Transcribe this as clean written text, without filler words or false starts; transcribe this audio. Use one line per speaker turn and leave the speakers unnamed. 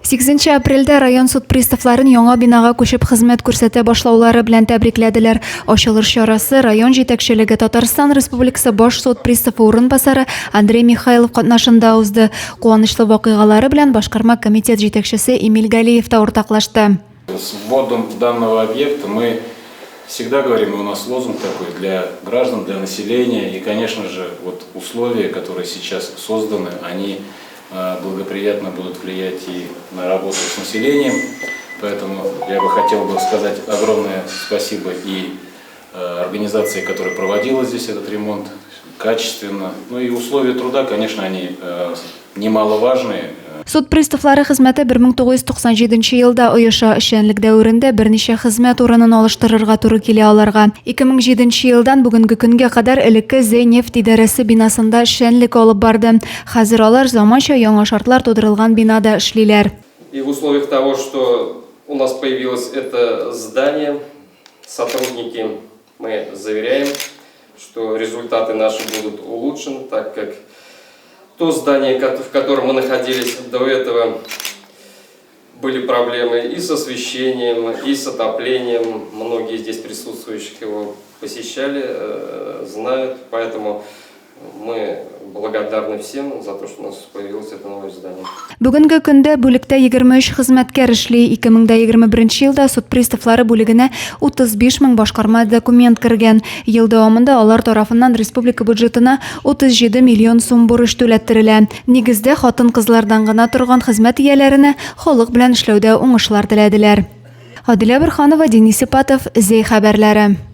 8 апрельдә район суд приставларын яңа бинага күчеп хезмәт күрсәтә башлаулары белән тәбрикләделәр. Ачылыш чарасы район җитәкчелеге Татарстан Республикасы баш суд приставы урынбасары Андрей Михайлов катнашында узды. Куанычлы вакыйгалары белән башкарма комитет җитәкчесе Эмиль Галиев та уртаклашты.
С вводом данного объекта мы всегда говорим, и у нас лозунг такой для граждан, для населения, и, конечно же, вот условия, которые сейчас созданы, они э, благоприятно будут влиять и на работу с населением. Поэтому я бы хотел бы сказать огромное спасибо и э, организации, которая проводила здесь этот ремонт, качественно. Ну и условия труда, конечно, они э, немаловажные.
Суд приставлары хезмәте 1997 елда оеша. Эшчәнлек дәверендә берничә хезмәт урынын алыштырырга туры килә аларга. 2007 елдан бүгенге көнгә кадәр элекке Зәй нефть идарәсе бинасында эшчәнлек алып барды. Хәзер алар заманча яңа шартлар тудырылган бинада эшлиләр.
И в условиях того, что у нас появилось это здание, сотрудники, мы заверяем, что результаты наши будут улучшены, так как то здание, в котором мы находились до этого, были проблемы и с освещением, и с отоплением. Многие здесь присутствующих его посещали, э, знают, поэтому мы благодарны всем за то, что у нас появилось это новое здание.
Бүгенге көндә бүлектә 23 хезмәткәр эшли. 2021 елда суд приставлары бүлегенә 35 мең башкарма документ кергән. Ел дәвамында алар тарафыннан республика бюджетына 37 миллион сум бурыч түләттерелә. Нигездә хатын-кызлардан гына торган хезмәт ияләренә халык белән эшләүдә уңышлар теләделәр. Адилә Борһанова, Денис Ипатов, Зәй хәбәрләре.